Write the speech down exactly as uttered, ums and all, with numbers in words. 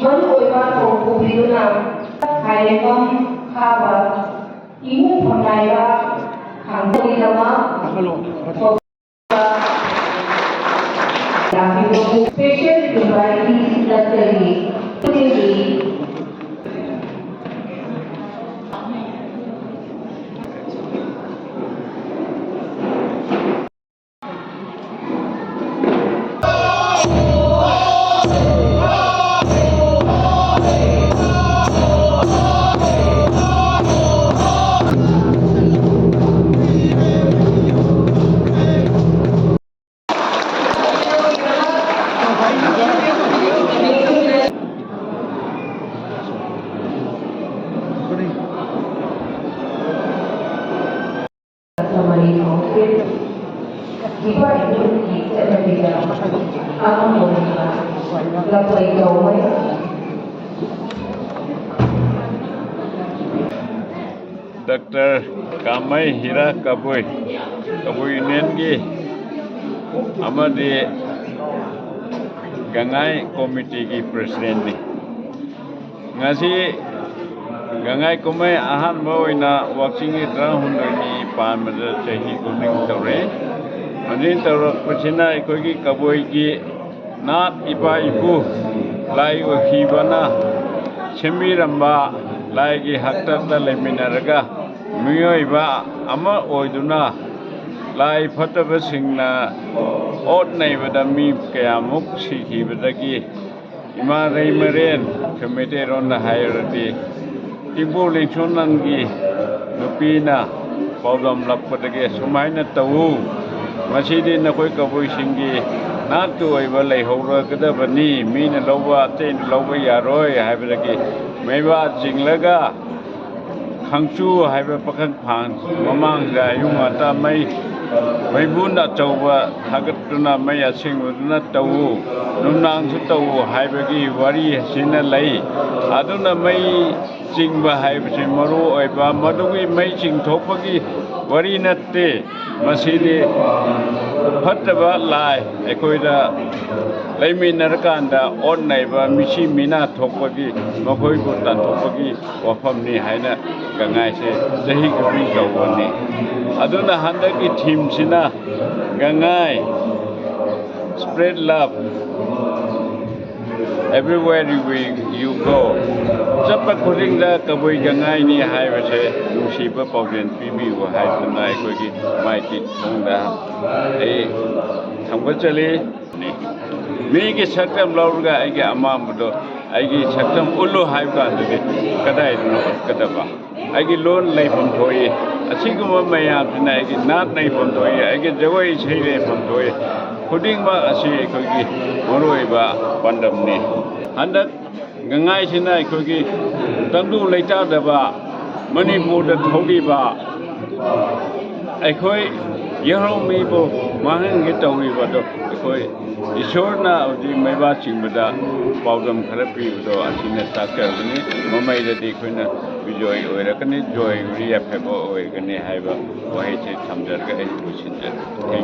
ꯃꯔꯨꯑꯣꯏꯕ ꯊꯧ ꯄꯨꯕꯤꯗꯨꯅ ꯈꯥꯏꯔꯦꯝꯕꯝ ꯈꯥꯕ ꯏꯃꯨꯡ ꯐꯝꯅꯥꯏꯕ ꯈꯥꯡꯕꯒꯤꯗꯃꯛ ꯂꯥꯛꯄꯤꯕꯕꯨ special invitees ꯂꯥꯛꯆꯔꯤ꯫ Customary outfit, ꯏꯄꯥ ꯏꯄꯨꯒꯤ ꯆꯠꯅꯕꯤꯗ ꯑꯃ ꯑꯣꯏꯅ ꯂꯥꯛꯂꯣꯏꯗꯧꯕ꯫ ꯗꯥꯛꯇꯔ ꯀꯥꯃꯩ ꯍꯤꯔꯥ ꯀꯕꯨꯏ, ꯀꯕꯨꯏ ꯌꯨꯅꯤꯌꯟꯒꯤ ꯑꯃꯗꯤ ꯒꯉꯥꯏ ꯀꯣꯃꯤꯇꯤꯒꯤ ꯄ꯭ꯔꯁꯤꯗꯦꯟꯠꯅꯤ꯫ ꯉꯁꯤ ꯒꯉꯥꯏ ꯀꯨꯝꯍꯩ ꯑꯍꯥꯟꯕ ꯑꯣꯏꯅ ꯋꯥꯛꯆꯤꯡꯒꯤ ꯇꯔꯥꯍꯨꯝꯗꯣꯏꯅꯤ ꯄꯥꯟꯕꯗ ꯆꯍꯤ ꯈꯨꯗꯤꯡ ꯇꯧꯔꯛꯏ꯫ ꯍꯧꯖꯤꯛ ꯇꯧꯔꯛꯄꯁꯤꯅ ꯑꯩꯈꯣꯏꯒꯤ ꯀꯕꯨꯏꯒꯤ ꯅꯥꯠ ꯏꯄꯥ ꯏꯄꯨ ꯂꯥꯏ ꯑꯣꯏꯈꯤꯕꯅ ꯁꯦꯝꯕꯤꯔꯝꯕ ꯂꯥꯏꯒꯤ ꯍꯥꯛꯇꯛꯇ ꯂꯩꯃꯤꯟꯅꯔꯒ ꯃꯤꯑꯣꯏꯕ ꯑꯃ ꯑꯣꯏꯗꯨꯅ ꯂꯥꯏ ꯐꯠꯇꯕꯁꯤꯡꯅ ꯑꯣꯠ ꯅꯩꯕꯗ ꯃꯤ ꯀꯌꯥꯃꯨꯛ ꯁꯤꯈꯤꯕꯗꯒꯤ ꯏꯃꯥ ꯂꯩꯃꯔꯦꯟ, ꯑꯩꯈꯣꯏ ꯃꯩꯇꯩꯔꯣꯟꯗ ꯍꯥꯏꯔꯗꯤ ꯏꯕꯣ ꯂꯤꯡꯁꯣꯟꯅꯟꯒꯤ ꯅꯨꯄꯤꯅ ꯄꯥꯎꯗꯝꯂꯛꯄꯗꯒꯤ ꯁꯨꯃꯥꯏꯅ ꯇꯧꯎ, ꯃꯁꯤꯗꯤ ꯅꯈꯣꯏ ꯀꯕꯨꯏꯁꯤꯡꯒꯤ ꯅꯥꯠꯀꯤ ꯑꯣꯏꯕ ꯂꯩꯍꯧꯔꯒꯗꯕꯅꯤ, ꯃꯤꯅ ꯂꯧꯕ ꯑꯇꯩꯅ ꯂꯧꯕ ꯌꯥꯔꯣꯏ ꯍꯥꯏꯕꯗꯒꯤ ꯃꯩꯕꯥ ꯆꯤꯡꯂꯒ ꯈꯪꯆꯨ ꯍꯥꯏꯕ ꯄꯥꯈꯪ ꯐꯥꯟ ꯃꯃꯥꯡꯗ ꯑꯌꯨꯛ ꯉꯟꯇꯥ ꯃꯩ, ꯃꯩꯕꯨꯟ ꯑꯆꯧꯕ ꯊꯥꯒꯠꯇꯨꯅ ꯃꯩ ꯑꯁꯦꯡꯕꯗꯨꯅ ꯇꯧꯎ, ꯅꯨꯡꯗꯥꯡꯁꯨ ꯇꯧꯎ ꯍꯥꯏꯕꯒꯤ ꯋꯥꯔꯤ ꯑꯁꯤꯅ ꯂꯩ꯫ ꯑꯗꯨꯅ ꯃꯩ ꯆꯤꯡꯕ ꯍꯥꯏꯕꯁꯤ ꯃꯔꯨ ꯑꯣꯏꯕ, ꯃꯗꯨꯒꯤ ꯃꯩ ꯆꯤꯡꯊꯣꯛꯄꯒꯤ ꯋꯥꯔꯤ ꯅꯠꯇꯦ꯫ ꯃꯁꯤꯗꯤ ꯐꯠꯇꯕ ꯂꯥꯏ, ꯑꯩꯈꯣꯏꯗ ꯂꯩꯃꯤꯟꯅꯔꯀꯥꯟꯗ ꯑꯣꯠ ꯅꯩꯕ, ꯃꯤꯁꯤ ꯃꯤꯅꯥ ꯊꯣꯛꯄꯒꯤ, ꯃꯈꯣꯏꯕꯨ ꯇꯥꯟꯊꯣꯛꯄꯒꯤ ꯋꯥꯐꯝꯅꯤ ꯍꯥꯏꯅ ꯒꯪꯉꯥꯏꯁꯦ ꯆꯍꯤ ꯈꯨꯗꯤꯡ ꯇꯧꯕꯅꯤ꯫ ꯑꯗꯨꯅ ꯍꯟꯗꯛꯀꯤ ꯊꯤꯝꯁꯤꯅ ꯒꯪꯉꯥꯏ, spread love, everywhere you will, you go꯫ ꯆꯠꯄ ꯈꯨꯗꯤꯡꯗ ꯀꯕꯨꯏ ꯒꯪꯉꯥꯏꯅꯤ ꯍꯥꯏꯕꯁꯦ ꯅꯨꯡꯁꯤꯕ ꯄꯥꯎꯖꯦꯜ ꯄꯤꯕꯤꯌꯨ ꯍꯥꯏꯗꯨꯅ ꯑꯩꯈꯣꯏꯒꯤ ꯃꯥꯏꯀꯤ ꯊꯣꯡꯗ ꯑꯩ ꯊꯝꯒꯠꯆꯔꯤ꯫ ꯃꯤꯒꯤ ꯁꯛꯇꯝ ꯂꯧꯔꯒ ꯑꯩꯒꯤ ꯑꯃꯥꯡꯕꯗꯣ, ꯑꯩꯒꯤ ꯁꯛꯇꯝ ꯎꯠꯂꯨ ꯍꯥꯏꯕ ꯀꯥꯟꯗꯗꯤ ꯀꯗꯥꯏꯗꯅꯣ ꯎꯠꯀꯗꯕ? ꯑꯩꯒꯤ ꯂꯣꯟ ꯂꯩꯐꯝ ꯊꯣꯛꯏ꯫ ꯑꯁꯤꯒꯨꯝꯕ ꯃꯌꯥꯝꯁꯤꯅ ꯑꯩꯒꯤ ꯅꯥꯠ ꯂꯩꯐꯝ ꯊꯣꯛꯏ, ꯑꯩꯒꯤ ꯖꯒꯣꯏ ꯏꯁꯩ ꯂꯩꯐꯝ ꯊꯣꯛꯏ꯫ ꯈꯨꯗꯤꯡꯃꯛ ꯑꯁꯤ ꯑꯩꯈꯣꯏꯒꯤ ꯃꯔꯨꯑꯣꯏꯕ ꯄꯥꯟꯗꯝꯅꯤ꯫ ꯍꯟꯗꯛ ꯒꯪꯉꯥꯏꯁꯤꯅ ꯑꯩꯈꯣꯏꯒꯤ ꯇꯪꯗꯨ ꯂꯩꯇꯥꯗꯕ ꯃꯅꯤꯄꯨꯔꯗ ꯊꯣꯛꯂꯤꯕ ꯑꯩꯈꯣꯏ ꯌꯦꯜꯍꯧꯃꯤꯕꯨ ꯃꯥꯡꯍꯟꯒꯦ ꯇꯧꯔꯤꯕꯗꯣ, ꯑꯩꯈꯣꯏ ꯏꯁꯣꯔꯅ ꯍꯧꯖꯤꯛ ꯃꯩꯕꯥ ꯆꯤꯡꯕꯗ ꯄꯥꯎꯗꯝ ꯈꯔ ꯄꯤꯕꯗꯣ ꯑꯁꯤꯅ ꯇꯥꯛꯆꯕꯅꯤ꯫ ꯃꯃꯩꯗꯗꯤ ꯑꯩꯈꯣꯏꯅ ꯕꯤꯖꯣꯏ ꯑꯣꯏꯔꯛꯀꯅꯤ, ꯖꯣꯏ ꯎꯔꯤ ꯑꯐꯕ ꯑꯣꯏꯔꯛꯀꯅꯤ ꯍꯥꯏꯕ ꯋꯥꯍꯩꯁꯤ ꯊꯝꯖꯔꯒ ꯑꯩ ꯂꯣꯏꯁꯤꯟꯖꯔꯦ꯫